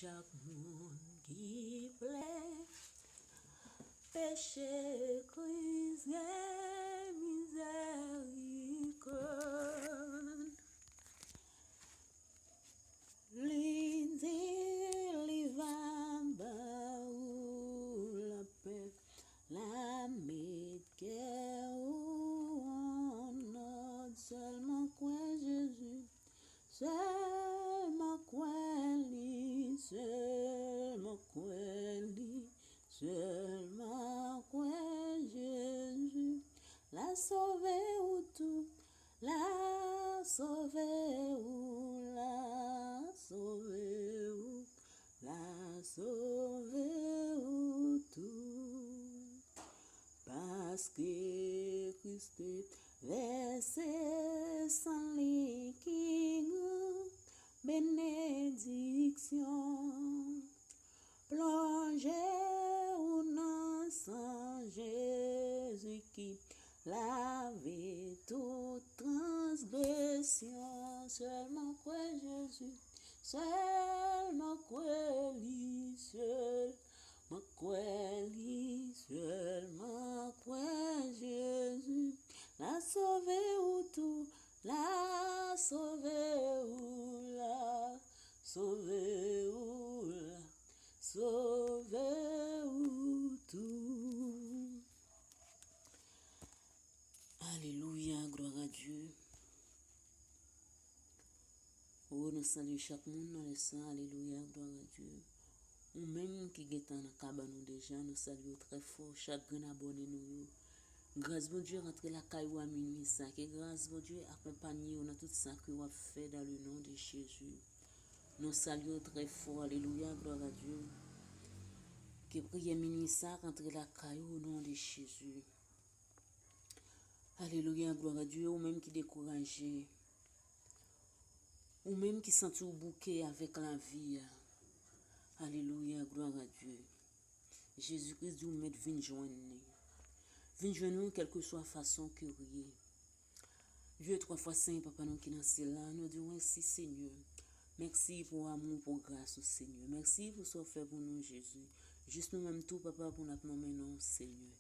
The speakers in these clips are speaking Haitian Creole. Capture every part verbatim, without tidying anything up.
Chak moun ki plè peche, Kris gen mizèrikòd. Li di li va ba ou lapè, l a met kè ou an òd. Sèlman kwè Jezi, sèlman kwè li, sèlman kwè li, sèlman kwè Jezi. L a sove ou tou, l a sove ou, l a sove ou, l a sove ou tou. Paske Kris te vèse san li ki gran benediksyon. Plonje ou nan san Jezi ki lave tout transgresyon. Sèlman kwè Jezi, sèlman kwè li, sèlman kwè li, sèlman kwè Jezi. L a sove ou tou, l a sove ou, l a sove ou, l a sove ou tou. Alelouya, glwa a Dye. O, nou salye chak moun nan lè sa, alelouya, glwa a Dye. Ou menm ki gentan nan kabann ou deja, nou salye w trè fò, chak grenn abòne nou yo. Gras Bondye rantre lakay ou a minwi sa, ke gras Bondye akonpanye w nan tout sa ke w ap fè dans le nom de Jésus. Nou salye w trè fò, alelouya, glwa a Dye. Ke priyè minwi sa rantre lakay ou o non de Jezi. Alelouya, glwa a Dye, ou menm ki dekouraje. Ou menm ki santi w bouke avèk lavi a. Alelouya, glwa a Dye. Jezi Kris di w mèt vin jwenn li. Vin jwenn ou kèlkeswa fason ke w ye. Dye twa fwa sen, Papa nou ki nan syèl la, nou di w mèsi, Senyè. Mèsi pou amou, pou gras ou, Senyè. Mèsi pou sa w fè pou nou, Jezi. Jis nou menm tou, Papa, pou n ap nonmen non w, Senyè.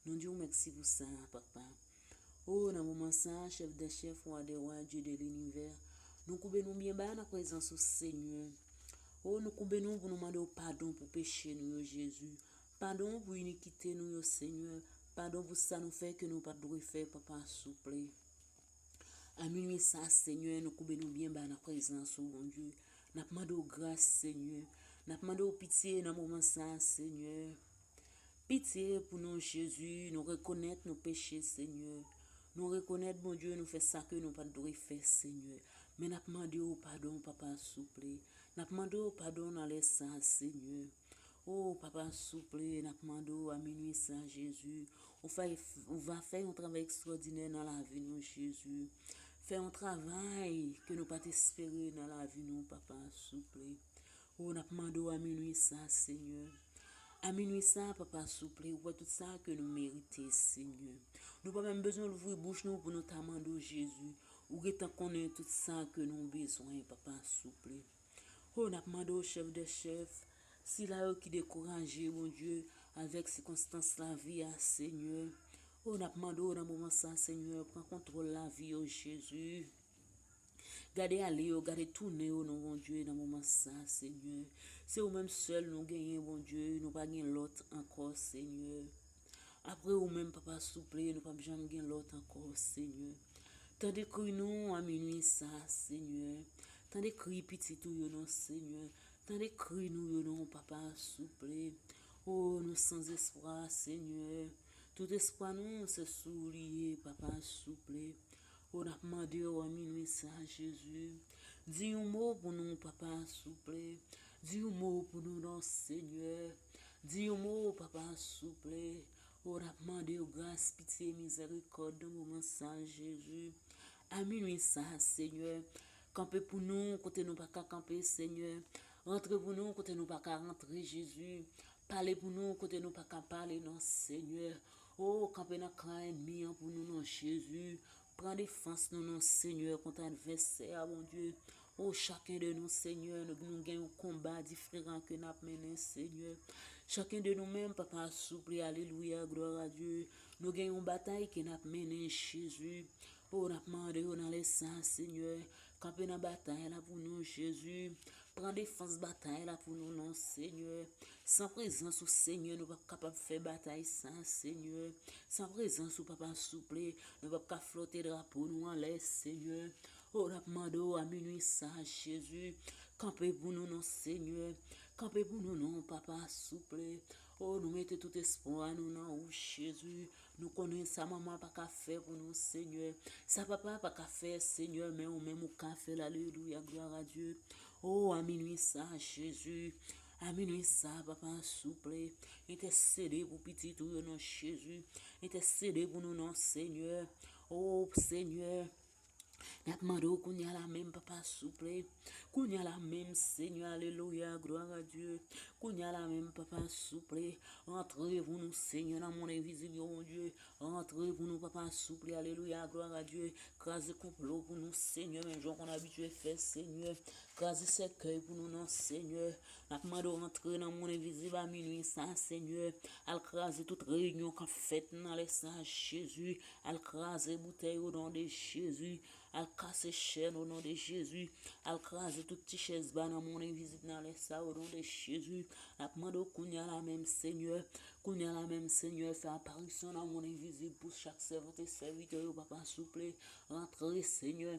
Nou di w mèsi pou sa, Papa. O, nan moman sa, Chèf dè chèf, Wa dè wa, Dye de linivè, nou koube nou byen ba nan prezans ou, Senyè. O, nou koube nou pou nou mande w padon pou peche nou yo, Jezi. Padon pou inikite nou yo, Senyè. Padon pou sa nou fè ke nou pa t dwe fè, Papa, souple. A minwi sa, Senyè, nou koube nou byen ba nan prezans ou, Bondye. N ap mande w gras, Senyè. N ap mande w pitye nan moman sa, Senyè. Pitye pou nou, Jezi. Nou rekonèt nou peche, Senyè. Nou rekonèt, Bondye, nou fè sa ke nou pa t dwe fè, Senyè. Men n ap mande w padon, Papa, souple. N ap mande w padon nan lè sa, Senyè. O, Papa, souple, n ap mande w a minwi sa, Jezi. Ou fè, ou va fè yon travay ekstwòdinè nan lavi nou, Jezi. Fè yon travay ke nou pa t espere nan lavi nou, Papa, souple. O, n ap mande w a minwi sa, Senyè. A minwi sa, Papa, souple, ou wè tout sa ke nou merite, Senyè. Nou pa menm bezwen louvri bouch nou pou nou ta mande w, Jezi. Ou gentan konnen tout sa ke nou bezwen, Papa, souple. O, n ap mande w, Chèf dè chèf, sila yo ki dekouraje, Bondye, avèk sikonstans lavi a, Senyè. O, n ap mande w nan moman sa, Senyè, pran kontwòl lavi yo, Jezi. Gade ale yo, gade tounen yo, non, Bondye, nan moman sa, Senyè. Se ou menm sèl nou genyen, Bondye, nou pa gen lòt ankò, Senyè. Apre ou menm, Papa, souple, nou p ap janm gen lòt ankò, Senyè. Tande kri nou a minwi sa, Senyè. Tande kri pitit ou yo non, Senyè. Tande kri nou yo non, Papa, souple. O, nou san espwa, Senyè. Tout espwa nou, se sou ou li ye, Papa, souple. O, n ap mande w a minwi sa, Jezi. Di yon mo pou nou, Papa, souple. Di yon mo pou nou non, Senyè. Di yon mo, Papa, souple. O, n ap mande w gras, pitye, mizèrikòd nan moman sa, Jezi. A minwi sa, Senyè. Kanpe pou nou kote nou pa ka kanpe, Senyè. Rantre pou nou kote nou pa ka rantre, Jezi. Pale pou nou kote nou pa ka pale, non, Senyè. O, kanpe nan kan ènmi an pou nou, non, Jezi. Pran defans nou non, Senyè, kont advèsè a, Bondye. O, chaken de nou, Senyè, nou, nou gen yon konba diferan ke n ap mennen, Senyè. Chaken de nou menm, Papa, souple, alelouya, glwa a Dye. Nou gen yon batay ke n ap mennen, Jezi. O, n ap mande w nan lè sa, Senyè, kanpe nan batay la pou nou, Jezi. Pran defans batay la pou nou non, Senyè. San prezans ou, Senyè, nou p ap kapab fè batay sa, Senyè. San prezans ou, Papa, souple, nou p ap ka flote drapo nou anlè, Senyè. O, n ap mande w a minwi sa, Jezi. Kanpe pou nou non, Senyè. Kanpe pou nou non, Papa, souple. O, nou mete tout espwa nou nan ou, Jezi. Nou konnen sa manman pa ka fè pou nou, Senyè. Sa papa pa ka fè, Senyè, men ou menm ou ka fè l, alelouya, glwa a Dye. O, a minwi sa, Jezi. A minwi sa, Papa, souple. Entèsede pou pitit ou yo non, Jezi. Entèsede pou nou non, Senyè. O, Senyè. N ap mande w kounye a la menm, Papa, souple. Kounye a la menm, Senyè, alelouya, glwa a Dye. Kounye a la menm, Papa, souple. Antre pou nou, Senyè, nan mond envizib yo, Bondye. Antre pou nou, Papa, souple, alelouya, glwa a Dye. Kraze konplo pou nou, Senyè, menm jan w konn abitye fè, Senyè. Kraze sèkèy pou nou, non, Senyè. N ap mande w antre nan mond envizib a minwi sa, Senyè. Al kraze tout reyinyon k ap fèt nan lè sa, Jezi. Al kraze boutèy o non de Jezi. Al kase chèn o non de Jezi. Al kraze tout ti chèz ba nan mond envizib nan lè sa o non de Jezi. N ap mande w kounye a la menm, Senyè. Kounye a la menm, Senyè, fè aparisyon nan mond envizib pou chak sèvant e sèvitè yo, Papa, souple. Antre, Senyè.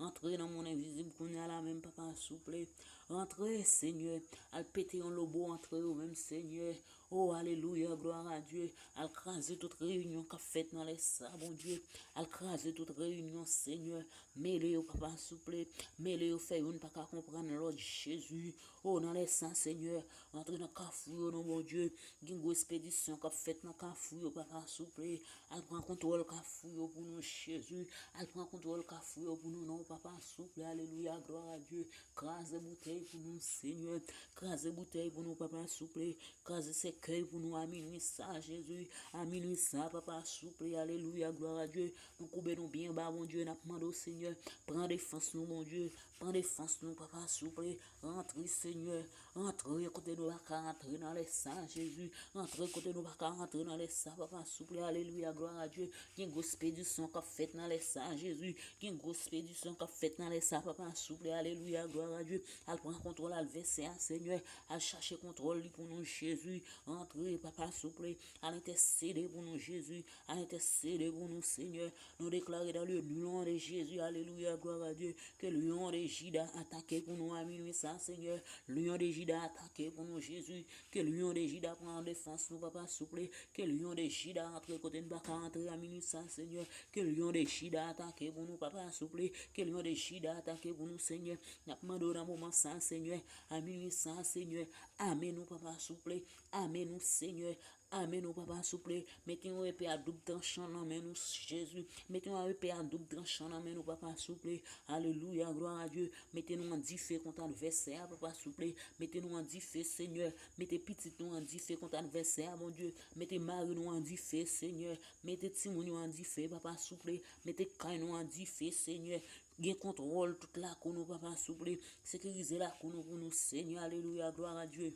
Antre nan mond envizib kounye a la menm, Papa, souple. Antre, Senyè. Al pete yon lobo antre yo menm, Senyè. O, alelouya, glwa a Dye. Al kraze tout reyinyon k ap fèt nan lè sa, Bondye. Al kraze tout reyinyon, Senyè. Mele yo, Papa, souple. Mele yo, fè youn pa ka konprann lòt, Jezi. O, nan lè sa, Senyè. Antre nan kafou yo, non, Bondye. Gen gwo espedisyon k ap fèt nan kafou yo, Papa, souple. Al pran kontwòl kafou yo pou nou, Jezi. Al pran kontwòl kafou yo pou nou, non, Papa, souple. Alelouya, glwa a Dye. Kraze boutèy pou nou, Senyè. Kraze boutèy pou nou, Papa, souple. Kraze sèkèy pou nou a minwi sa, Jezi. A minwi sa, Papa, souple. Alelouya, glwa a Dye. Nou koube nou byen ba, Bondye. N ap mande w, Senyè. Pran defans nou, Bondye. Pran defans nou, Papa, souple. Antre, Senyè. Antre kote nou pa ka antre nan lè sa, Jezi. Antre kote nou pa ka antre nan lè sa, Papa, souple. Alelouya, glwa a Dye. Gen gwo espedisyon k ap fèt nan lè sa, Jezi. Gen gwo espedisyon k ap fèt nan lè sa, Papa, souple. Alelouya, glwa a Dye. Al pran kontwòl advèsè a, Senyè. Al chache kontwòl li pou nou, Jezi. Antre, Papa, souple. Al entèsede pou nou, Jezi. Al entèsede pou nou, Senyè. Nou deklare dans le nom de Jésus, alelouya, glwa a Dye, ke lyon de Jida atake pou nou a minwi sa, Senyè. Lyon de Jida atake pou nou, Jezi. Ke lyon de Jida pran defans nou, Papa, souple. Ke lyon de Jida antre kote n pa ka antre a minwi sa, Senyè. Ke lyon de Jida atake pou nou, Papa, souple. Ke lyon de Jida atake pou nou, Senyè. N ap mande w nan moman sa, Senyè. A minwi sa, Senyè. Ame nou, Papa, souple. Ame nou, Senyè. Ame nou, Papa, souple. Mete yon epe a doub tranchan nan men nou, Jezi. Mete yon epe a doub tranchan nan men nou, Papa, souple. Alelouya, glwa a Dye. Mete nou an dife kont advèsè a, Papa, souple. Mete nou an dife, Senyè. Mete pitit nou an dife kont advèsè a, Bondye. Mete mari nou an dife, Senyè. Mete timoun yo an dife, Papa, souple. Mete kay nou an dife, Senyè. Gen kontwòl tout lakou nou, Papa, souple. Sekirize lakou nou pou nou, Senyè. Alelouya, glwa a Dye.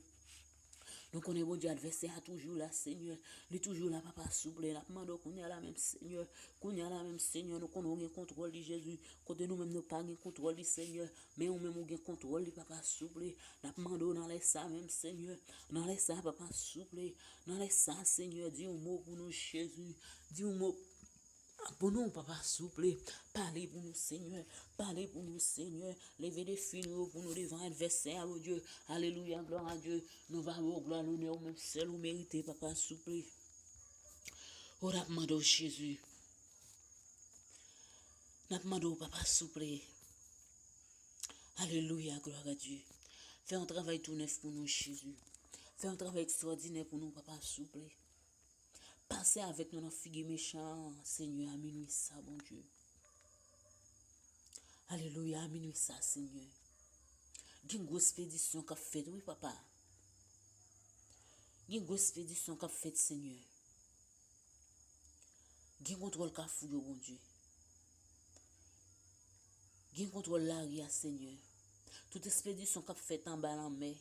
Nou konnen, Bondye, advèsè a toujou la, Senyè. Li toujou la, Papa, souple. N ap mande w kounye a la menm, Senyè. Kounye a la menm, Senyè, nou konnen w gen kontwòl li, Jezi. Kote nou menm nou pa gen kontwòl li, Senyè. Men ou menm ou gen kontwòl li, Papa, souple. N ap mande w nan lè sa menm, Senyè. Nan lè sa, Papa, souple. Nan lè sa, Senyè, di yon mo pou nou, Jezi. Di yon mo pou nou, Papa, souple. Pale pou nou, Senyè. Pale pou nou, Senyè. Leve defi nou yo pou nou devan advèsè a, Bondye. Alelouya, glwa a Dye. Nou va ba w glwa, lonè, ou menm sèl ou merite, Papa, souple. O, n ap mande w, Jezi. N ap mande w, Papa, souple. Alelouya, glwa a Dye. Fè yon travay tou nèf pou nou, Jezi. Fè yon travay ekstwòdinè pou nou, Papa, souple. Pase avèk nou nan figi mechan an, Senyè, a minwi sa, Bondye. Alelouya, a minwi sa, Senyè. Gen gwo espedisyon k ap fèt, wi, Papa. Gen gwo espedisyon k ap fèt, Senyè. Gen kontwòl kafou yo, Bondye. Gen kontwòl lari a, Senyè. Tout ekspedisyon k ap fèt anba lanmè.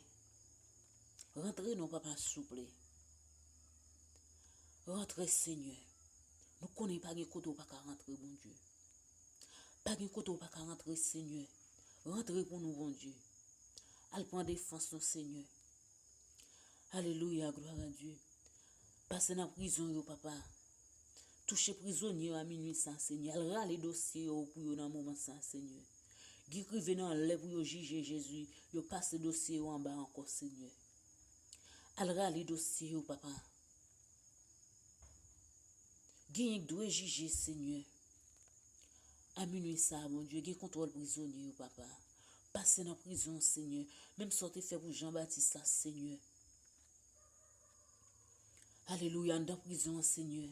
Rantre non, papa, souple. Rantre, Senyè. Nou konnen pa gen kote w pa ka rantre, Bondye. Pa gen kote w pa ka rantre, Senyè. Rantre pou nou, Bondye. Al pran defans nou, Senyè. Alelouya, glwa a Dye. Pase nan prizon yo, papa. Touche prizonye yo a minui sa, Senyè. Al rale dosye yo pou yo nan moman sa, Senyè. Gen k rive nan lè pou yo jije, Jezi. Yo pase dosye yo anba ankò, Senyè. Al rale dosye yo, papa. Genyen k dwe jije, Senyè. A minui sa a, Bondye, gen kontwòl prizonye yo, papa. Pase nan prizon, Senyè. Menm sa w te fè pou Jan Batis la, Senyè. Alelouya, anndan prizon an, Senyè.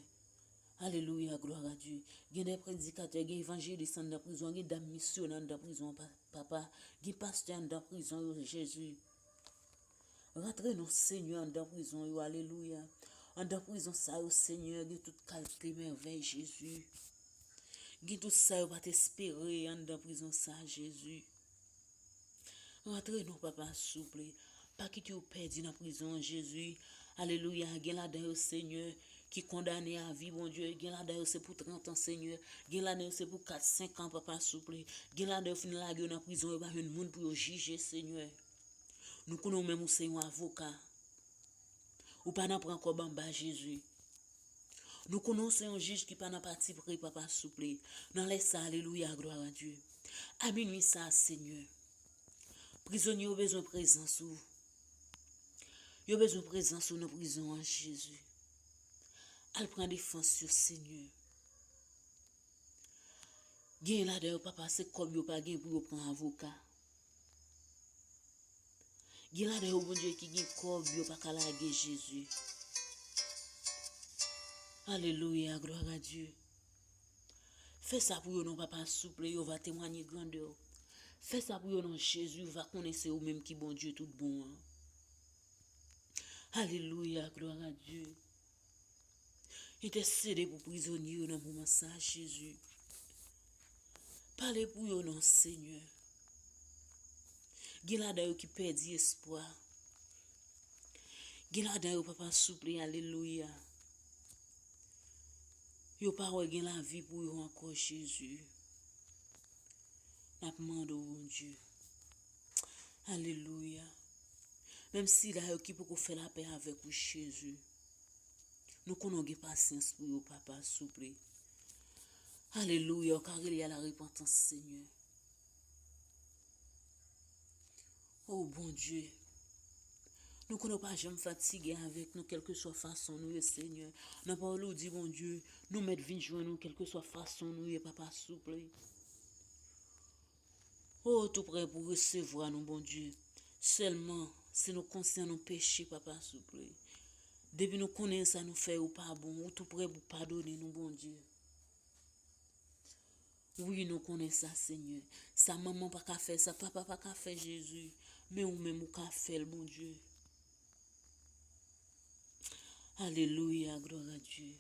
Alelouya, glwa a Dye. Gen de predikatè, gen evanjelis anndan prizon an, gen dam misyonè anndan prizon an, pa-, papa. Gen pastè anndan prizon yo, Jezi. Rantre non, Senyè, anndan prizon yo, alelouya. Anndan prizon sa yo, Senyè, gen tout kalte mèvèy, Jezi. Gen tout sa yo pa t espere anndan prizon sa, Jezi. Rantre non, papa, souple. Pa kite yo pèdi nan prizon an, Jezi. Alelouya. Gen ladan yo, Senyè, ki kondane a vi, Bondye. Gen ladan yo se pou trant an, Senyè. Gen ladan yo se pou kat, senk an, papa, souple. Gen ladan yo fin lage yo nan prizon, yo pa jwenn moun pou yo jije, Senyè. Nou konnen ou menm ou se yon avoka. Ou pa nan pran kòb anba, Jezi. Nou konnen w se yon jij ki pa nan pati pri, papa, souple. Nan lè sa, alelouya, glwa a Dye. A minui sa, Senyè. Prizonye yo bezwen prezans ou. Yo bezwen prezans ou nan prizon an, Jezi. Al pran defans yo, Senyè. Gen ladan yo, papa, se kòb yo pa gen pou yo pran avoka. Gen ladan yo, Bondye, ki gen kòb, yo pa ka lage Jezi. Alelouya, glwa a Dye. Fè sa pou yo non, papa, souple, yo va temwanye grandè w. Fè sa pou yo non, Jezi, yo va konnen se ou menm ki Bondye tout bon an. Alelouya, glwa a Dye. Entèsede pou prizonye yo nan moman sa, Jezi. Pale pou yo non, Senyè. Gen ladan yo ki pèdi espwa. Gen ladan yo, papa, souple, alelouya. Yo pa wè gen lavi pou yo ankò, Jezi. N ap mande w, Bondye. Alelouya. Menm sila yo ki poko fè lapè avèk ou, Jezi. Nou konnen w gen pasyans pou yo, papa, souple. Alelouya, w ka rele a la repantans, Senyè. O Bondye, nou konnen w pa janm fatige avèk nou, kèlkeswa fason nou ye, Senyè. Nan pawòl ou di, Bondye, nou mèt vin jwenn ou, kèlkeswa fason nou ye, papa, souple. O, tou prè pou resevwa nou, Bondye. Sèlman, si nou konsyan nou peche, papa, souple. Depi nou konnen sa nou fè yo pa bon, ou tou prè pou padone nou, Bondye. Wi, nou konnen sa, Senyè. Sa manman pa ka fè, sa papa pa ka fè, Jezi. Men ou menm ou ka fè l, Bondye. Alelouya, glwa a Dye.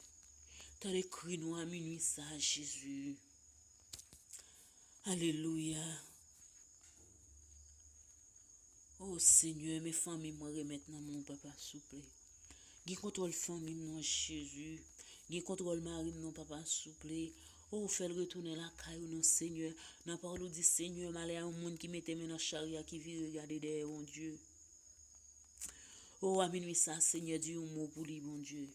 Tande kri nou a minui sa, Jezi. Alelouya. O Senyè, men fanmi mwen remèt nan men w, papa, souple. Gen kontwòl fanmi m non, Jezi. Gen kontwòl mari m non, papa, souple. O, fè l retounen lakay ou non, Senyè. Nan pawòl ou di, Senyè, malè a yon moun ki mete men nan chari a, ki vire gade dèyè, Bondye. O, a minui sa, Senyè, di yon mo pou li, Bondye.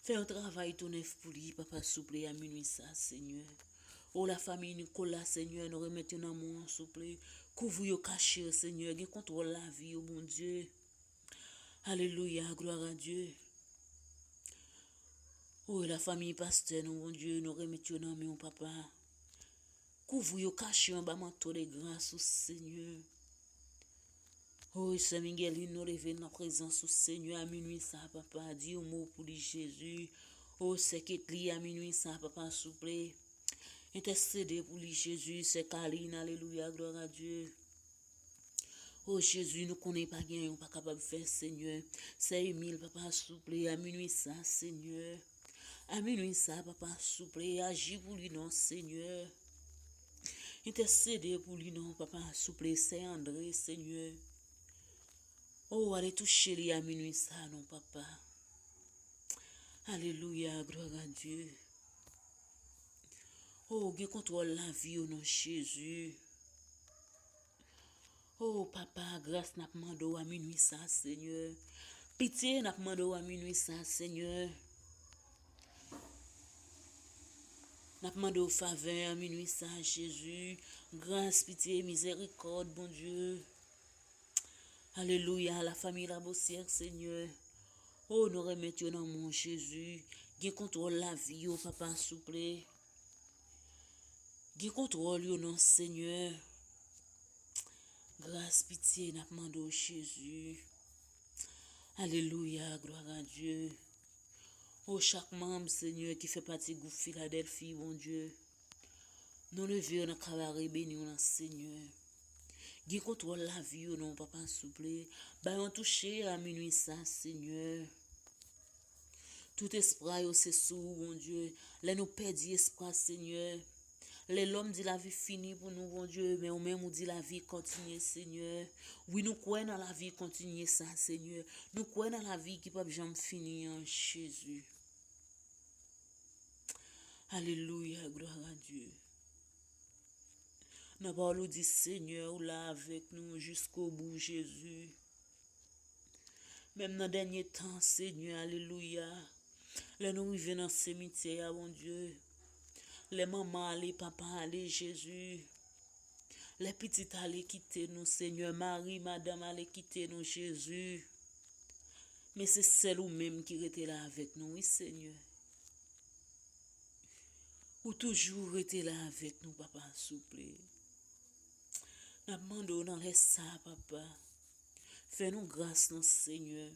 Fè yon travay tou nèf pou li, papa, souple, a minui sa, Senyè. O, lafanmi Nicolas, Senyè, nou remèt yo nan men w, souple. Kouvri yo, kache yo, Senyè. Gen kontwòl lavi yo, Bondye. Alelouya, glwa a Dye. O, lafanmi pastè nou, Bondye, nou remèt yo nan men w, papa. Kouvri yo, kache yo anba manto de gras ou, Senyè. O, sè Migueline, nou leve nan prezans ou, Senyè, a minui sa, papa, di yon mo pou li, Jezi. O, sè Ketly, a minui sa, papa, souple. Entèsede pou li, Jezi, sè Kaline, alelouya, glwa a Dye. O Jezi, nou konnen pa gen anyen w pa kapab fè, Senyè. Sè Emil, papa, souple, a minui sa, Senyè. A minui sa, papa, souple, aji pou li non, Senyè. Entèsede pou li non, papa, souple, sè Andre, Senyè. O, ale touche li a minwi sa non, papa. Alelouya, glwa a Dye. O, gen kontwòl lavi yo non Jezi. O, papa, gras n ap mande w a minwi sa, Senyè. Pitye n ap mande w a minwi sa, Senyè. N ap mande w favè a minwi sa, Jezi. Gras, pitye, mizèrikòd, Bondye. Alelouya, la famille Labossière, Senyè. O, nou remèt yo nan men w, Jezi. Gen kontwòl lavi yo, papa, souple. Gen kontwòl yo non, Senyè. Gras, pitye, n ap mande w, Jezi. Alelouya, glwa a Dye. O, chak manm, Senyè, ki fè pati gwoup Filadèlfi, Bondye. Nou leve yo nan kaware beni w lan, Senyè. Gen kontwòl lavi yo non, papa, souple. Ba yo touche a minwi sa, Senyè. Tout espwa yo se sou ou, Bondye. Lè nou pèdi espwa, Senyè. Lè lòm di lavi fini pou nou, Bondye, men ou menm ou di lavi kontinye, Senyè. Wi, nou kwè nan lavi kontinye sa, Senyè. Nou kwè nan lavi ki p ap janm fini an, Jezi. Alelouya, glwa a Dye. Nan pawòl ou di, Senyè, ou la avèk nou jiskobou, Jezi. Menm nan dènye tan, Senyè, alelouya. Lè nou rive nan simityè a, Bondye. Lè manman ale, papa ale, Jezi. Lè pitit ale kite nou, Senyè, mari, madanm ale kite nou, Jezi. Men se sèl ou menm ki rete la avèk nou, wi, Senyè. Ou toujou rete la avèk nou, papa, souple. N ap mande w nan lè sa, papa. Fè nou gras, non, Senyè.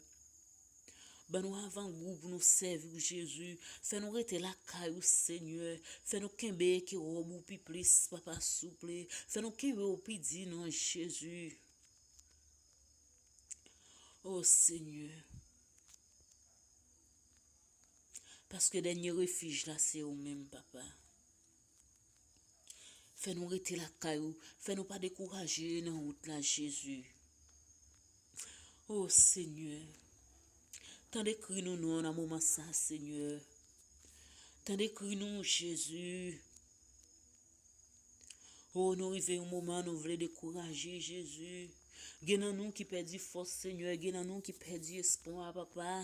Ban nou avangou pou nou sèvi w, Jezi. Fè nou rete lakay ou, Senyè. Fè nou kenbe eke wòb ou pi plis, papa, souple. Fè nou kenbe w pi di, non, Jezi. O, Senyè. Paske dènye refij la, se ou menm, papa. Fè nou rete lakay ou. Fè nou pa dekouraje nan wout la, Jezi. O, Senyè. Tande kri nou non nan moman sa, Senyè. Tande kri nou, Jezi. O, nou rive yon moman nou vle dekouraje, Jezi. Gen nan nou ki pèdi fòs, Senyè. Gen nan nou ki pèdi espwa, papa.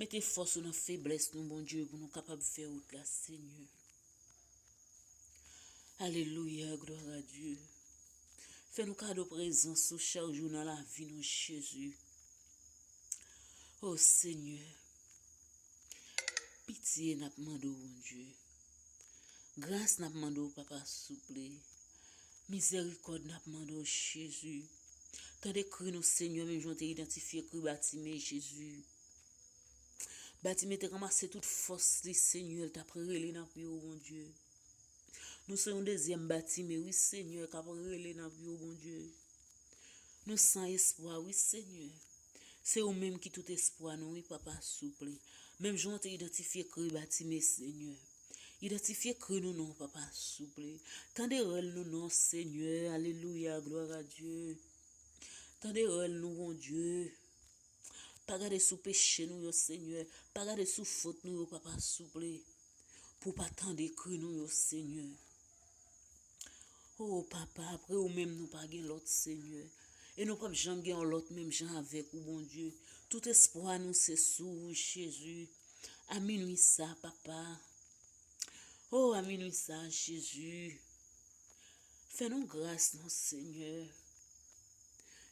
Mete fòs ou nan feblès nou, Bondye, pou nou kapab fè wout la, Senyè. Alelouya, glwa a Dye. Fè nou kado prezans ou chak jou nan lavi nou, Jezi. O Senyè, pitye n ap mande w, Bondye. Gras n ap mande w, papa, souple. Mizèrikòd n ap mande w, Jezi. Tande kri nou, Senyè, menm jan w te idantifye kri Batime, Jezi. Batime te ranmase tout fòs li, Senyè, l t ap rele nan pye w, Bondye. Nou se yon dezyèm Batime, wi, Senyè, k ap rele nan pye w, Bondye. Nou san espwa, wi, Senyè. Se ou menm ki tout espwa nou, wi, papa, souple. Menm jan w te idantifye kri Batime, Senyè. Idantifye kri nou non, papa, souple. Tande rèl nou non, Senyè. Alelouya, glwa a Dye. Tande rèl nou, Bondye. Pa gade sou peche nou yo, Senyè. Pa gade sou fot nou yo, papa, souple. Pou w pa tande kri nou yo, Senyè. O, papa, apre ou menm nou pa gen lòt, Senyè. E nou p ap janm gen yon lòt menm jan avèk ou, Bondye. Tout espwa nou se sou ou, Jezi. A minwi sa, papa. O, a minwi sa, Jezi. Fè nou gras non, Senyè.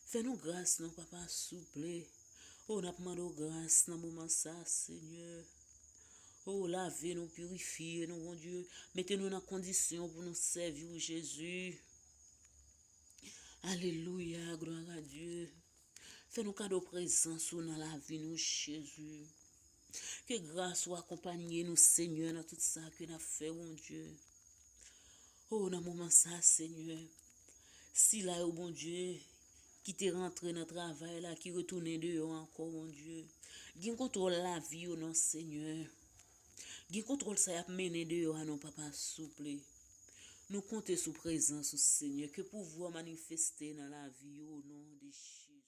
Fè nou gras non, papa, souple. O, n ap mande w gras nan moman sa, Senyè. O, lave nou, pirifye nou, Bondye. Mete nou nan kondisyon pou nou sèvi w, Jezi. Alelouya, glwa a Dye. Fè nou kado prezans ou nan lavi nou, Jezi. Ke gras ou akonpanye nou, Senyè, nan tout sa ke n ap fè, Bondye. O, nan moman sa, Senyè, sila yo, Bondye, ki te rantre nan travay la, ki retounen deyò ankò, Bondye. Gen kontwòl lavi yo, non, Senyè. Gen kontwòl sa y ap mennen deyò a non, papa, souple. Nou konte sou prezans ou, Senyè. Ke pouvwa w manifeste nan lavi yo, o non de Jezi.